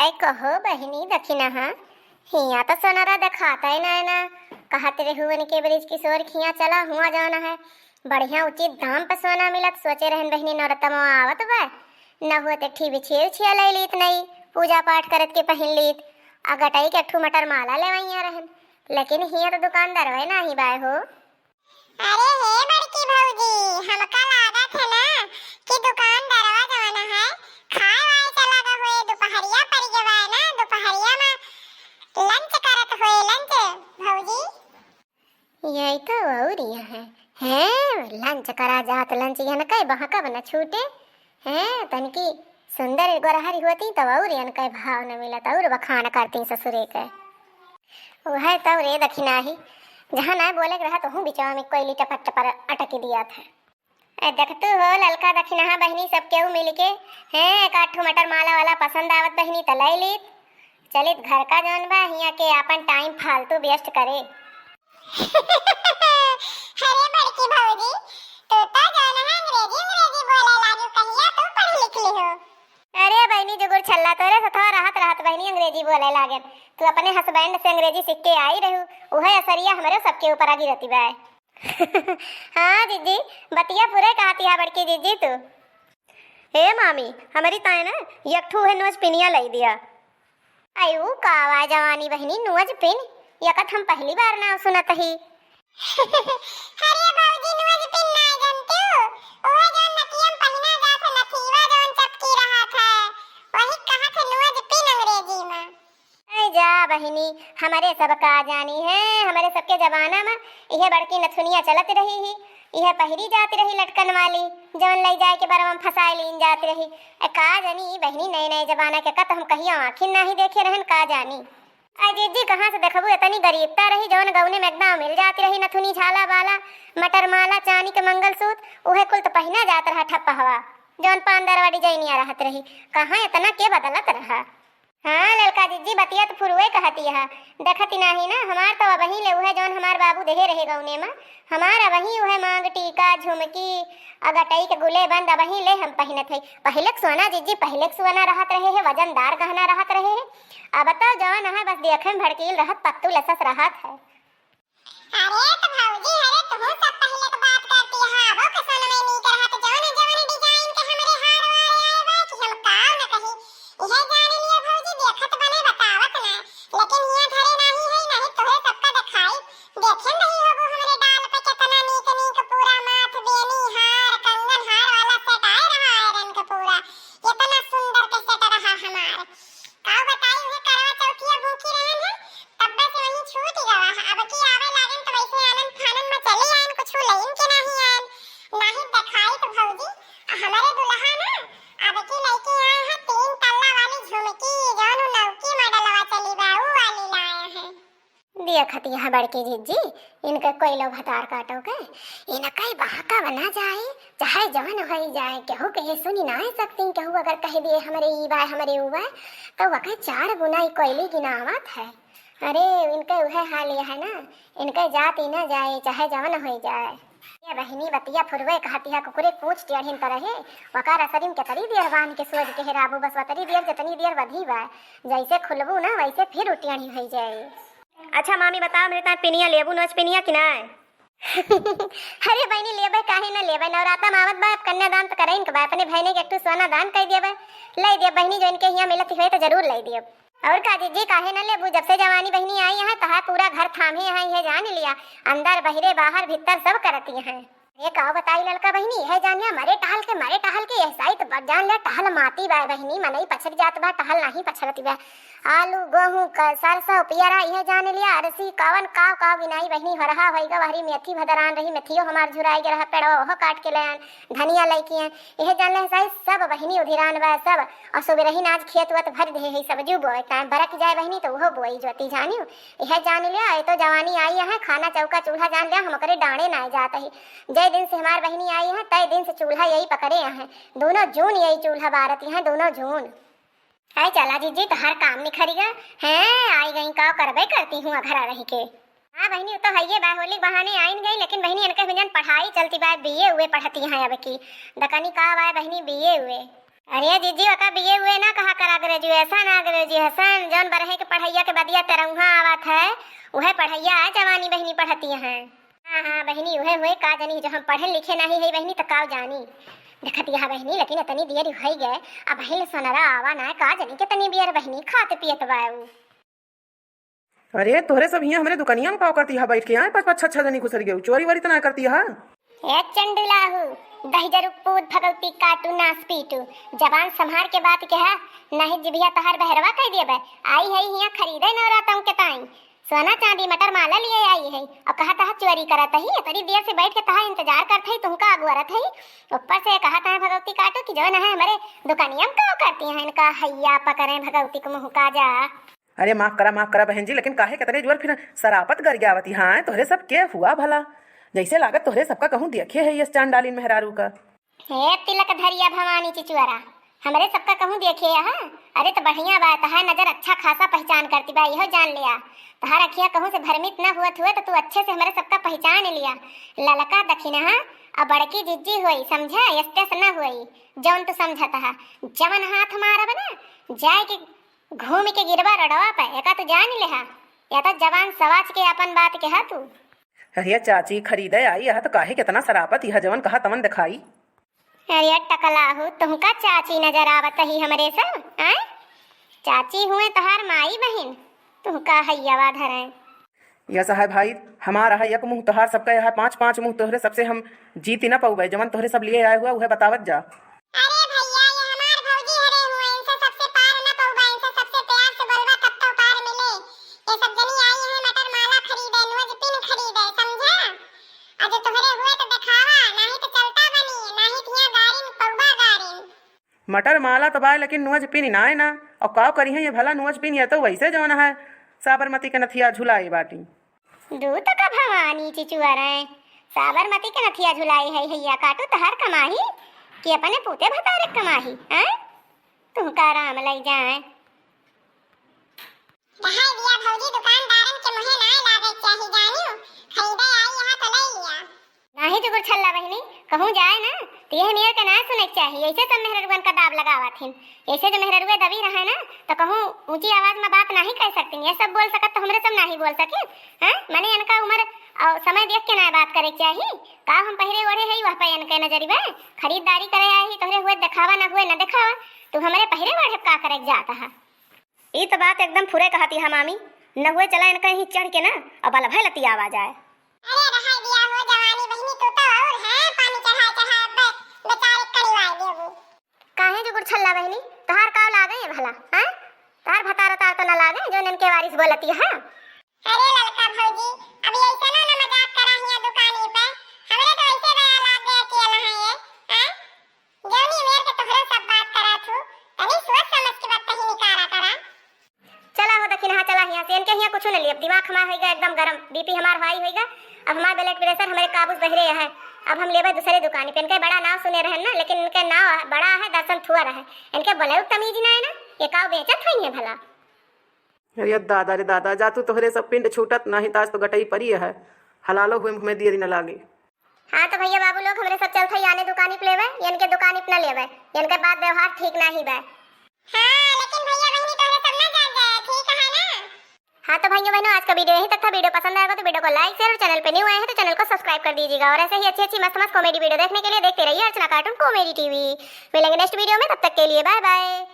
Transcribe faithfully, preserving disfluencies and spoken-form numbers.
ऐ कहो बहिनी दखिनहा, हियाँ त सोनरा देखातै नाहीं ना। कहत रहू उनके ब्रिज किशोर खियाँ चला, हुआँ जाना है, बढ़िया उचित दाम पे सोना मिलत। सोचे रहन बहिनी नौरतमवा आवत बा, न हुआ त ठी बिछिया उछिया लै लीत नई, पूजा पाठ करत के पहिन लीत, आ गटई के एक ठू मटर माला लेवइया रहन, लेकिन हियाँ त दुकानदारवै नाहीं बाय हो। अरे हे बड़की भौजी, हमका लागत है ना कि दुकानदारवा जवन है, खाए वाए चला गए हुए, दुपहरिया पड़ गवा है ना, दुपहरिया में lunch करत हुए, lunch भौजी। यही तो और यहाँ है, हैं, lunch करा जात, lunch यहाँ कई बहकब न छूटे। हैं, तनकी सुंदर गोरहरी होती तब और इनके भाव न मिलत, और बखान करती ससुरे के। वह तो रे दखिनही, जहाँ ना बोले के रहा, तोहू बिचवा में कोयली टपर टपर अटकी दिया था। ए, देखतू हो ललका दखिनहा बहिनी, सब केहू मिल के, हैं, एक आध ठो मटर माला वाला पसंद आवत बहिनी त लै लीत। चलित घर का जौन बा, हियाँ के आपन time फालतू waste करे। अरे बड़की भौजी, तू तो जौन है अंग्रेजी अंग्रेजी बोले लागी, कहिया तू पढ़ लिख ली हो? अरे बहिनी जुगुर छल्ला, तोरे सथवा रहत रहत बहिनी अंग्रेजी बोले लागेन। तू अपने husband से अंग्रेजी सीख के आई रहू, उहे असरिया हमरे सबके ऊपर आ गिरती बाय। हाँ जिज्जी, बतिया पूरे कहती है बड़की जिज्जी तू। ए मामी, हमरी ताए ना एक ठू है नोज पिनिया लै दिया। आई ऊ का आवाज जवानी बहिनी, नुअज पिन? यकत हम पहली बार नाव सुनत ही। अरे भौजी, नुअज पिन ना जानती हो? वो जौन नकिया में पहिना जात है, नथीवा जौन चपकी रहा था, वही कहा थे नुअज पिन अंग्रेजी में। ऐ जा बहिनी, हमरे सब का जानी है, हमरे सबके जमाना में इहे बड़की नथुनिया चलत रही ही, इहे पहिरी जात रही लटकन वाली, जौन लै जाए के बरवा में फंसाए लीन जात रही। ए, का जानी ई बहिनी नए नए जमाना के, का त हम कहियो आँखिन नाहीं देखे रहन, का जानी। अरे जिज्जी, कहाँ से देखबू, इतनी गरीबता रही, जौन गौने में एकदम मिल जाती रही, नथुनी, झाला, बाला, मटर माला, चानी के मंगलसूत्र, उहे कुल त पहिना जात रहा ठप्पहवा, जौन पान दरवा डिजाइनिया रहत रही। कहाँ इतना के बदलत रहा। हाँ ललका जिज्जी, बतिया त फुरुए कहती है। देखती नाहीं ना, हमार तो अबहीं ले उहे जौन हमार बाबू देहे रहे गौने में, हमार अबहीं उहे मांग टीका, झुमकी, आ गटई के गुले बंद अबहीं ले हम पहिनत हई। पहिले के सोना जिज्जी, पहिले के सोना रहत रहे है, वजनदार गहना रहत रहे है। अब तो जौन है बस देखे में भड़कील रहत, पत्तू लसस रहत है। अरे त भौजी, अरे तुहू सब पहिले के बात करती है, अबो के सोनवे नीक रहत, जौन जौन design के हमरे हार वार आए बा कि हम काव न कही। इहे जान लिया भौजी, देखत बने बतावत ना, लेकिन हियाँ धरे नाहीं है, नाहीं तोहे सबका देखाई। देखे नहीं होबू हमरे डाल पे केतना नीक नीक पूरा माथ बेनी हार, कंगन हार वाला set आए रहा iron के पूरा, केतना सुंदर के set रहा हमार। का बताई, उहे करवा चौथिया भूखी रहन है, तब्बे से वहीं छूट गवा है। अब की आवे लागन त वैसे आनन फानन में चली आयन, कुछ लेन के नाहीं आयन, नाहीं देखाई त भौजी, आ हमरे दुल्हा ना अब की लइके आए हैं तीन तल्ला वाली झुमकी, जौन उ नौकी model वा चली बा, उ वाली लाए हैं। देखत यहाँ बड़की जिज्जी, इनके कोई लो भतार काटो के, इनका ही बहका बना जाए, चाहे जवन होई जाए, केहू के सुनी ना सकती, केहू अगर कह दिए हमरे ई बाय, हमरे ऊ बाय, तो वके चार गुना ई कोयली गिनावत है। अरे, इनके उहे हाल यह है ना, इनके जात ही ना जाए, चाहे जवन होई जाए। ये बहिनी बतिया फुरवे कहती है, कुकुरे पूछ टेढ़िन तरहे, वकार असरिन के तरी देर बांध के सोच के हेराबू, बस वतरी देर जतनी देर बधी बा, जैसे खुलबू ना, वैसे फिर उटियानी होई जाए। अच्छा मामी, बताओ, हमरे तान पिनिया लेबू, नोच पिनिया कि नाय? अरे बहिनी, लेबे काहे न लेबे, नवराता में आवत बा, अब कन्यादान त करइन के बा, अपने बहिनी के एक ठो सोना दान कर देबे, ले देब बहिनी, जो इनके हियाँ मिलत होए त जरूर ले देब। और का जिज्जी, काहे न लेबू, जब से जवानी बहिनी आई है, तहार पूरा घर थामे है, यह जान लिया, अंदर बहिरे बाहर भीतर सब करती हैं। ये का बताई ललका बहिनी, यह जानिया मरे टहल के, मरे टहल के, यह साइत ब-, जान ले टहल माती बा बहिनी, मनई पछड़ जात बा, टहल नहीं पछड़ती बा। आलू, गोहूं, क-, सरसों, पियरा, यह जान लिया, अरसी, कवन, काव, काव बिनाई बहिनी, होरहा होई गा, हरी मेथी भदरान रही, मेथियो हमार झुराई गे रहा, पेड़वा ओहो काट के ले आन, धनिया लइकी आन, यह जान ले साई सब बहिनी उधिरान बा सब। और सुबह रही ना आज खेत वत भर दे है, सब्जी बोए टाइम बरक जाए बहिनी तो ओहो बोई जोती जानियो। यह जान लिया, ये तो जवानी आई है, खाना चौका चूल्हा जान लिया, हम ओकरे डांडे ना जात ही। जय दिन से हमार बहिनी आई है, तय दिन से चूल्हा यही पकड़े हैं, दोनों जून यही चूल्हा बारती हैं, दोनों जून। आय चला जिज्जी, तोहार काम निखरी गा। हैं, आई गई, का करबे करती हूँ घरा रही के। हाँ बहिनी, उ तो हइये बा, होली के बहाने आइन गई, लेकिन बहिनी, इनके हुजन पढ़ाई चलती बा, बीए हुए पढ़ती हैं अब की। दकनी का बा बहिनी, बीए हुए। अरे जीजी, ओका बीए उए ना कहा करा, graduation आ, graduation, जौन बरहे के पढ़ैया के बदिया तेरहुआ आवत है, उहे पढ़ैया है, जवानी बहिनी पढ़ती हैं। हाँ, हाँ, बहिनी, उहे हुए, का जनी, जो हम पढ़े लिखे नाही है, बहिनी, त का जानी। देखत यह बहिनी, लेकिन इतनी देर होइ गए, अब हिल सोनरा आवा ना, का जनी, कितनी देर बहिनी, खात पियत बा उ। अरे, तोहरे सब हियाँ हमरे दुकनिया में काव करती है बैठ के? आए, पाँच पाँच छह छह जनी घुसर गयो, चोरी वोरी त ना करती है? ए चंडुलाहू, दहिजरू पूत, भगवती काटू, नास पीटू, जबान संभार के बात कहा, नहीं जिभिया तहार बहरवा कह देबे। आई है हियाँ खरीदे नवरातम के ताई, सोना चांदी मटर माला लिए आई है, और कहा तहा चोरी करत ही, इतनी देर से बैठ के तहा इंतजार करत ही, तुमका अगोरत ही। ऊपर से कहा तहा भगवती काटू कि जो न है हमरे दुकनिया में काव करती हैं, इनका हैया पकड़े भगवती को मुँह का जा। अरे माफ करा, माफ करा बहन जी, लेकिन काहे कितने जोर फिर सरापत गरियावत ही? हाँ, तोहरे सब के हुआ भला? जैसे लागत तोहरे सबका कहूँ देखे है ये चांडालिन मेहरारू का। हे तिलक धरिया भवानी चिचुअरा, हमरे सबका कहूँ देखे है? अरे त बढ़िया बा, तहार नजर अच्छा खासा पहचान करती बा, इहो जान लिया। तहार अखिया कहूँ से भ्रमित न हुअत हुए त तू अच्छे से हमरे सबका पहचान लिया। ललका दखिनहा, अब बड़की जिज्जी होई, समझा? स्टेस न होई, जौन तू समझत हा। जवन हाथ मारब ना, जाए के घूम के गिरबा रोडवा पे, एका तू जान लेहा, या तो जबान सवाच के अपन बात कहा तू। अरे चाची, खरीदे आई यह तो काहे कितना सरापत यह जवन कहा तवन दिखाई। अरे टकलाहू, तुमका चाची नजर आवत ही हमरे सब, आय? चाची हुए तहार माई बहिन, तुमका हैयावा धरे। यह सहाय भाई, हमारा है एक मुँह, तोहार सबका यह पाँच पाँच मुँह, तोहरे सबसे हम जीत न पउबे, जवन तोहरे सब लिए आए हुआ उहे बतावत जा। अरे भैया, ये हमार भौजी हरे हुए, इनसे सबसे पार न पउबा, इनसे सबसे प्यार से बोलबा तब तो पार मिले। ये सब जनी आई है मटर माला खरीदे, नोज पिन खरीदे, समझा? आ जो तोहरे हुए तो देखावा, नाही तो चलता बनी, नाही तो यहाँ गारिन पउबा गारिन। मटर माला तो बाय, लेकिन नोज पिन नाय ना। और काव करी है ये भला नोज पिन, ये तो वैसे जवन है साबरमती के नथिया झुलाई बाटी। दूत का भवानी चिचुअरे, साबरमती के नथिया झुलाई है, हैया काटू तहार कमाही कि अपने पूते भतारे कमाही, हैं? तुमका राम लई जाए। रहाई दिया भौजी, दुकानदारन के मुँहे नाय लागे चाही, जानियो, खरीदे आई यहाँ तो ले लिया। नाही जुगुर छल्ला बहिनी, कहूँ जाए ना, तो यह मेर के ना सुने के चाही, ऐसे सब मेहररुअन का दाब लगावत हिन। ऐसे जो मेहररुए दबी रहे ना, तो कहूँ ऊंची आवाज में बात नाही कह सकती, ये सब बोल सकत तो हमरे सब नाही बोल सके, हैं? मने इनका उम्र और समय देख के ना बात करे के चाही। का हम पहिरे ओढ़े हई, वह पे इनके नजरी बा? खरीदारी करे आई, तोहरे हुए देखावा ना हुए ना देखावा, तू हमरे पहिरे ओढ़े का करे के जात हा? ई त बात एकदम फुरे कहती है मामी, न हुए चला इनका ही चढ़ के ना, अब अलभै लतियावा जाए। अरे रहाई दिया हो जवानी बहिनी, तू तो और है पानी चढ़ाए चढ़ाए बे-, बेचारे कड़िवाए देबू। काहे जुगुर छल्ला बहिनी, तोहार का लागे है भला, हैं? तोहार भतार उतार तो न लागे जो इनके वारिस बोलती है। अरे ललका भौजी, अब ऐसा ना, ना मजाक करा हिया दुकानी पे, हमरे तो ऐसे दया लाग गया कि अलहा ये, हैं? जौनी मेर के तोहरे सब बात करा थू, तनी सोच समझ के बात कहीं निकारा करा। चला हो दखिनहा, चला हियाँ से, इनके हियाँ कुछ न लिए, अब दिमाग हमार होइगा एकदम गरम, बीपी हमार high होइगा, अब हमार blood pressure हमरे काबू से बहिरे है, अब हम लेबे दूसरे दुकानी पे। इनके बड़ा नाव सुने रहन ना, लेकिन इनके नाव बड़ा है, दर्शन थुअर है, इनके बोले तमीज ना है ना, ये काव बेचत है भला। अरे दादा रे दादा, जा तू तोहरे सब पिंड छूटत, नाही ताज तो गटई परी है, हलालो हुए मुँह में दिए न लागे। हाँ तो भैया बाबू लोग, हमरे सब चलत है याने दुकानी पे लेवे, इनके दुकानी पे न लेवे, इनके बात व्यवहार ठीक नाही बा। हाँ, लेकिन भैया बहिनी तोहरे सब ना जान जाए, ठीक है ना? हाँ तो भाइयों बहनों, आज का video यहीं तक था। Video पसंद आएगा तो video को like, share और channel पे new आए हैं तो channel को subscribe कर दीजिएगा। और ऐसे ही अच्छी अच्छी मस्त मस्त comedy video देखने के लिए देखते रहिए अर्चना cartoon comedy T V। मिलेंगे next video में, तब तक के लिए bye bye।